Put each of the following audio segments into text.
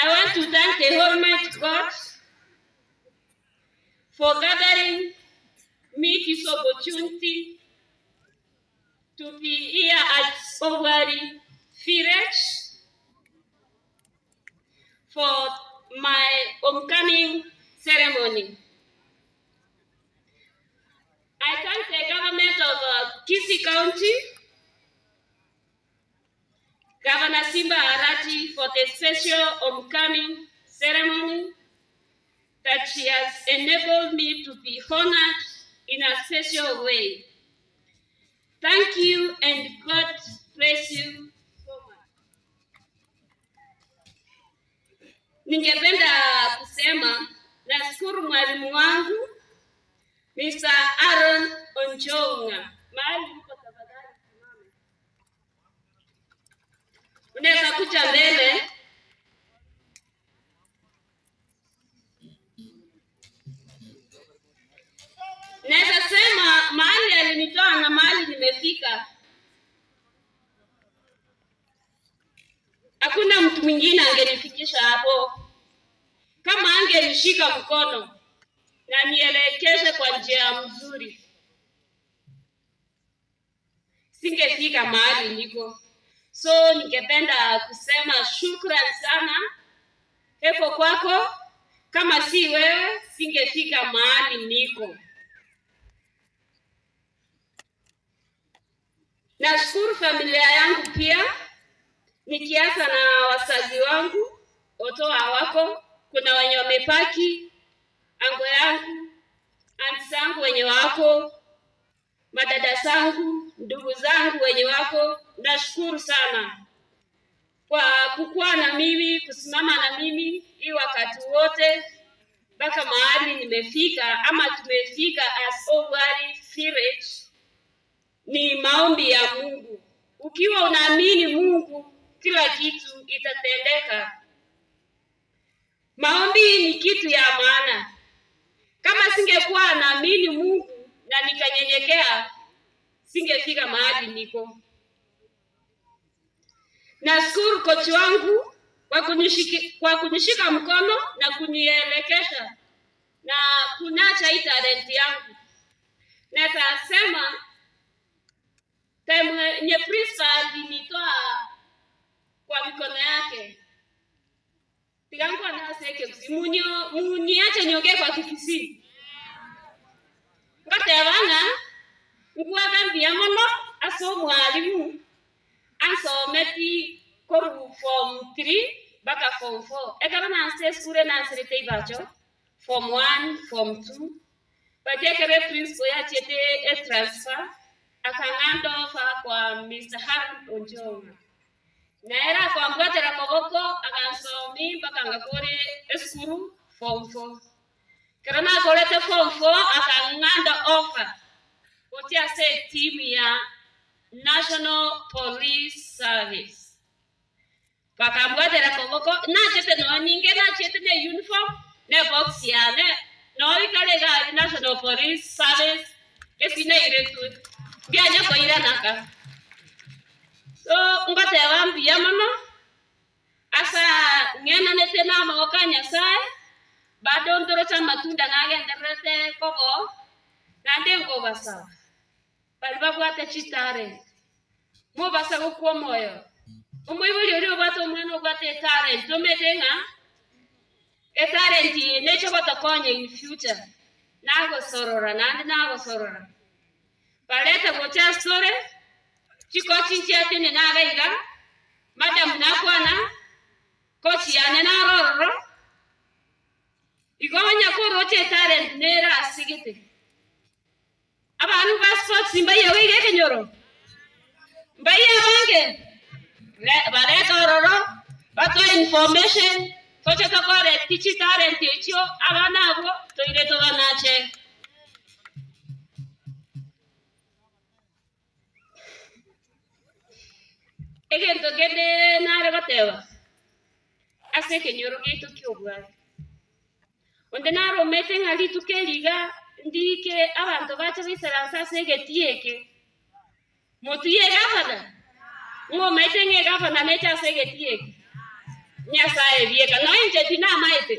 I want to thank the Almighty God for gathering me this opportunity to be here at Obwari Village for my homecoming ceremony. I thank the government of Kisii County, Governor Simba Arati, for the special homecoming ceremony that she has enabled me to be honored in a special way. Thank you and God bless you so much. Ningependa kusema nashukuru mwalimu wangu Mr. Aaron Onjonga. Mahali uko tafadhali simama. Unaweza kuja mbele. Naweza sema mahali alinitoa na mahali nimefika, hakuna mtu mwingine angenifikisha hapo kama angenishika mkono na nielekeze kwa njia mzuri, singefika mahali niko. So ningependa kusema shukrani sana heko kwako, kama si wewe singefika mahali niko. Nashukuru familia yangu pia, nikianza na wazazi wangu wote hawako, kuna wenye wamepaki, ango yangu, anti zangu wenye wako, madada zangu, ndugu zangu wenye wako, nashukuru sana kwa kukuwa na mimi, kusimama na mimi hii wakati wote mpaka mahali nimefika ama tumefika as Obwari Village. Ni maombi ya Mungu. Ukiwa unaamini Mungu, kila kitu itatendeka. Maombi ni kitu ya maana. Kama singekuwa naamini Mungu na nikanyenyekea, singefika mahali niko. Nashukuru kochi wangu kwa kunishika mkono na kunielekesha na kunacha hii talent yangu. Naweza sema time yenye principal alinitoa kwa mikono yake, tigangu anaseke munyo muniache niongee kwa Kikisii ngatebana ngwaga mbia mono ase omwalimu ansometi koru form 3 mpaka form 4 ekero nanse esukuru nansirete ibacho form 1 form 2 but ekero principal yachiete e transfer akang'anda ofa kwa Mr. Harold Onjonga naera akwambwatera koboko agansomi mpaka ngakore esukuru form 4 kero nakorete form 4 akang'anda ofa gochia ase team ya National Police Service bakambwatera koboko nachete no ninge nachete ne uniform ne box yane no ikare ga National Police Service esine iretu bianya koiranaka. So ngateba mbuya mono asa ng'enanete na amagoko a Nyasaye bado ntoroche amatunda nagendererete kogo naende nkobasaba bari babwate chitalent mobasa gokwa omoyo omoibori oria obwate omwana obwate etalent omete ng'a etalent eye neche gotokonya in future nagosorora naende nagosorora barete gocha asore chikochi nchiatene nagaiga madam nakwana kochi yane narororo igo onya koroche etalent nere asigete abandu ba sports mbaye wige ekenyoro mbaye abange barete ororo batoe information toche tokore tichi talent echio abana abo toire tobanache. Egento kende nare goteba ase ekenyoro gieto kia obwari onde naromete ng'a rituko eriga ndike abanto bache baisaransa ase egetii eke motuye egavana ng'omaete ng'a egavana neche ase egetii eke Nyasaye bieka noinche tinamaete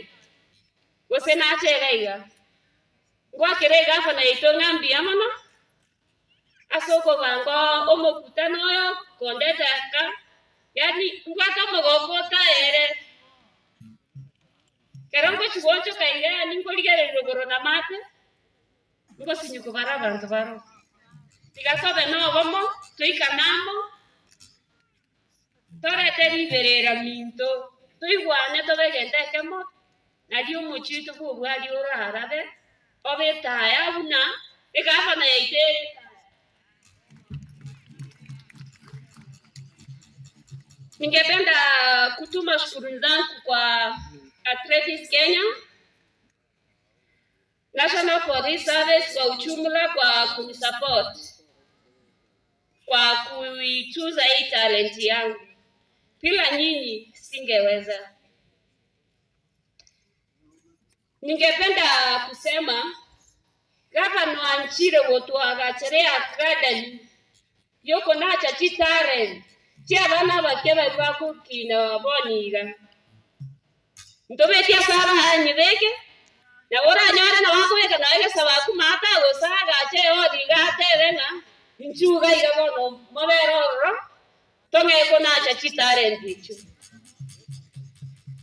gose nachera iga ngwakera egafana yaito ng'a mbuya mono ase okobanga omokutano oyo kondeta aka yaani mbwate omogoko otaere kero ngochi goonchoka iga yaani nkorigereria rogoro na mate ngosinyi kobara abanto baro. Tiga tobe na obomo toikane amo torete riberera minto toigwane tobe egento ekemo nario omochie oito bwa obwari orarabe obe etaya buna egafana yaito ere etaya. Ningependa kutuma shukurani zangu kwa Athletics Kenya, National Police Service kwa ujumla kwa kunisupport kwa kuituza hii talent yangu. Bila nyinyi singeweza. Ningependa kusema gavana wanchire gotwagachere academy yoko nacha chitalent chia abana bake bari bagokina boniga ntobetie ase abaanyi beke nabo oranyore nabo akobeka naye gesa bakumata gose agache origa atebe ng'a inchuga iga bono mobere ororo tong'e konacha chitalent echio.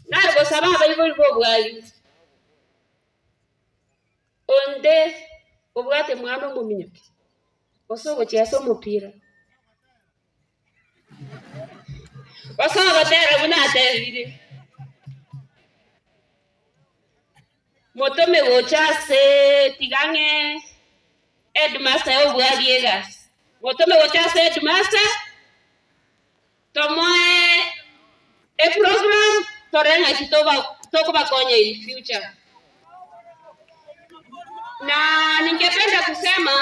Nare gosaba abaibori ba obwari onde obwate mwana omominyoki gose ogochia ase omopira gose ogotera buna atebire motome gocha ase tiga ng'e headmaster ya obwari egasi motome gocha ase headmaster tomoe eprogram tore ng'aki tokobakonya in future. Na ningependa kusema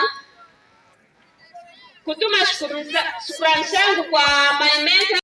kutuma shukrani zangu kwa my mentor.